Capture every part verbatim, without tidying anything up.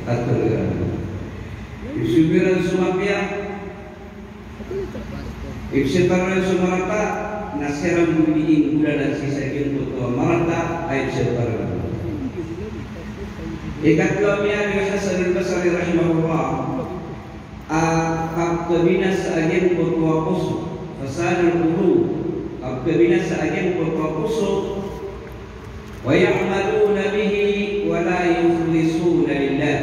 Katharo iran. Isogo iran so mapiya, ipsapar iran so marata, na siran bo dii nggolalan sii sa giyangkoto a marata a ipsapar iran. Ikatlo a miyaaloy o Hasan al-Basri rahimahullah, a kapkabinasa a giyangkoto a poso, fasadul qulub, kapkabinasa a giyangkoto a poso, wa ya'maluna bihi wa la yukhlisuna lillah.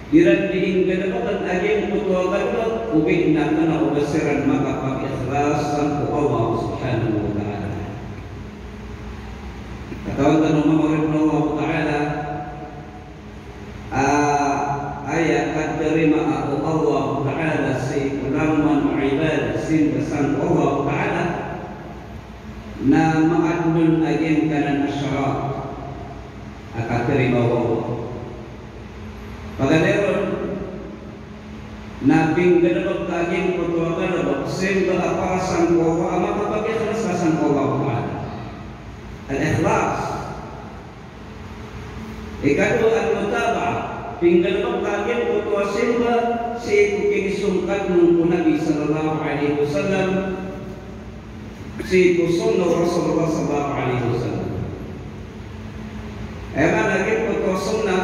Di iran dii nggalbkn a giyangkoto a galbk, ogaid na kna o ba siran makapag-ikhlas sangko Allah subhanahu wa ta'ala. Katawan tano manga oripn o Allah ta'ala, a, aya katarimaa o Allah ta'ala sii ko langowan o ibadah, simba sangko Allah ta'ala, na maadn on a giyangkanan a sharat a katarimaa o Allah. Paganay ron na pinggalbk ka a giyangkoto a galbk, simba a para sangko Allah, a makapag-ikhlas ka sangko Allah ta'ala. Al-ikhlas. Ikadowa, al-mutaba'ah, pinggalbk ka a giyangkoto a simba sii ko kinisongkad on ko Nabi sallallahu alaihi wasallam, sii ko sunnah o Rasulullah sallallahu alaihi wasallam. Aya maana a giyangkoto a sunnah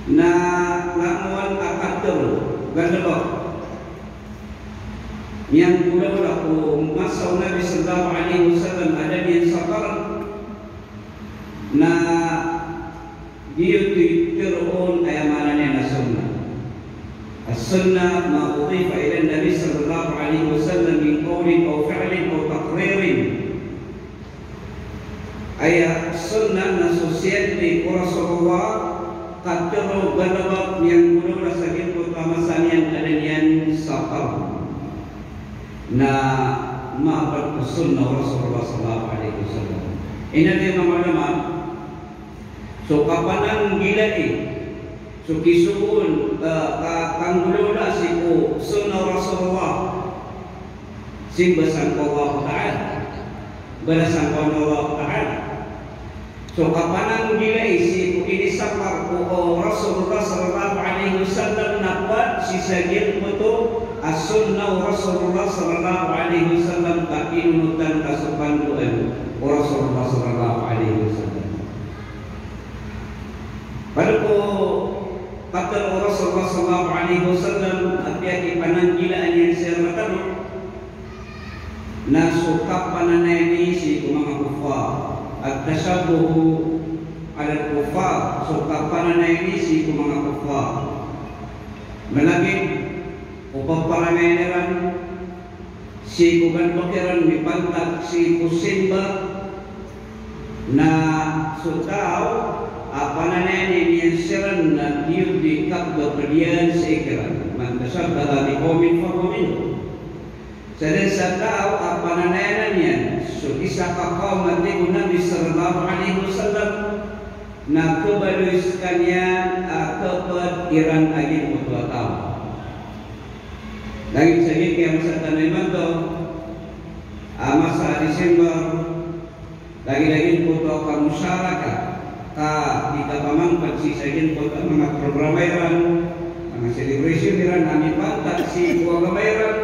na langowan a katharo, galbk. Miyanggolawla ko masa o Nabi sallallahu alaihi wasallam a da niyan sapar, na giyoto i tharoon, aya maana niyan na sunnah. As-sunnah ma udifa ila an-Nabi sallallahu alaihi wasallam min qawlin aw fi'lin aw taqririn. Aya sunnah na so siyandi ko Rasulullah, katharo, galbk, miyanggolawla sa giyangkoto a masa niyan a da niyan sapar. Na mapd ko sunnah o Rasulullah sallallahu alaihi wasallam. Inaloy o manga ulama, so kapananggilai, so kisogoon, eh, ka-, kanggolawla sii ko sunnah o Rasulullah, simba sangko Allah ta'ala, balasan ko Allah ta'ala. So kapananggilai sii ko inisapar ko, o, Rasulullah sallallahu alaihi wasallam na pd sii sa giyangkoto a sunnah o Rasulullah sallallahu alaihi wasallam ka inonotan ka so pandoan o Rasulullah sallallahu alaihi wasallam. Pd ko katharo o Rasulullah sallallahu alaihi wasallam a piyakipananggilaan iyan sii rktano na so kapananayani sii ko manga kuffar. At-tashabbuhu ala al-kuffar, so kapananayani sii ko manga kuffar. Malagid o paparangayan iran sii ko galbk iran mipantag sii ko simba, na so taw a pananayani niyan siran na giyoto i kapgapd iyan sii kiran. Man tashabbaha biqawmin fahuwa minhum. Sadn sa taw a pananayanan iyan so isa ka kawm a tig o Nabi sallallahu alaihi wasallam, na khabaloy skaniyan a kapd iran a giyangkoto a taw. Lagid sa giyangkai a masa tano imanto a masa a December, lagid a giyangkoto a kamusharaka, ka di kapamangpd sii sa giyangkoto a manga programa iran, manga celebration iran a mipantag sii ko agama iran.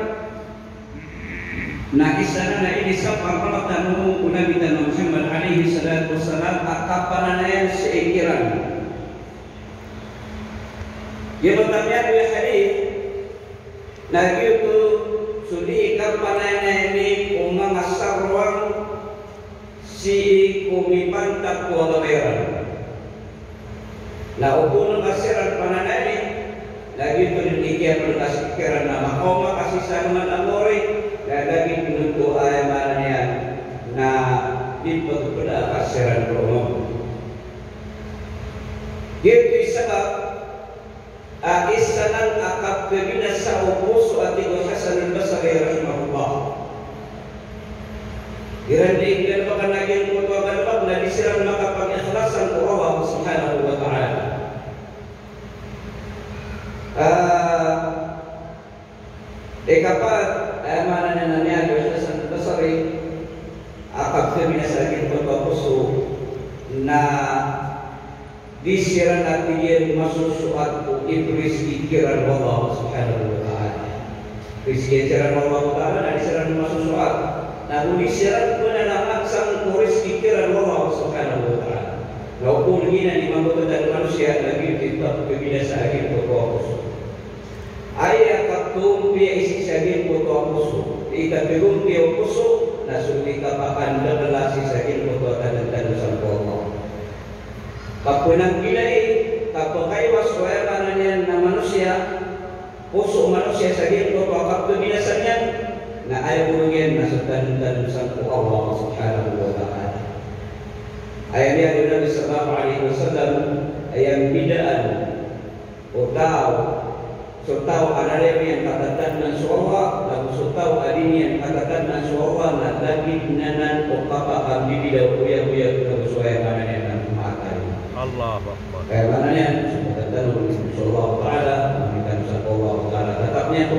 Na isa nan a inisapar rktano o Nabi tano Muhammad alaihi salatu wassalam a kapananayan sii kiran. Giyoto a miyaaloy a hadith, na giyoto so dii kapanayanayani o manga sarwang sii ko mipantag ko agama iran. Na o ba on ka siran pananayani, na giyoto dn i kiyapd ka sii kiran na makaoma ka sii sa alongan a mori, na lagid oto, aya maana niyan na di pagpda ka siran roo. Giyoto i sabap a isa nan a kapkabinasa o poso a tig o Hasan al-Basri rahimahullah. Iran di galbkan a giyangkoto a galbk na di siran makapag-ikhlas sangko Allah subhanahu wa ta'ala. Ah, ikapat, aya maana niyan na miyaaloy o Hasan al-Basri a kapkabinasa a giyangkoto a poso na Di siran a tig iyan masosoat ko iprizki kiran o Allah Subhanahu wa Ta'ala. Rizki kiran o Allah Ta'ala na di siran masosoat. Na go di siran pn a maksang ko rizki kiran o Allah Subhanahu wa Ta'ala. Na opama giyanan i mambo tano a manosiya na giyoto i pkhabinasa a giyangkoto a poso. Aya katompiya sii sa giyangkoto a poso, di katompiya o poso, na so di kapakandakl sii sa giyangkoto a tadntadn sangko Allah. Kapnanggilai, kapakaiwas o aya maana niyan na manosiya, poso o manosiya sa giyangkoto a kapkhabinasa niyan, na aya bo iyan na so tadntadn sangko Allah Subhanahu wa Ta'ala. Aya niyan o Nabi sallallahu alaihi wasallam, aya mbidaan o taw, so taw a lalayon iyan katatadman so Allah, ago so taw a di niyan katatadman so Allah, na lagid anan o kapakambibida o oyagoyag ago so aya maana niyan na maatay. Allahu Akbar. Aya maana niyan, so katatadman so Allah Ta'ala, mamitan sa Allah Ta'ala. Tatap niyan ko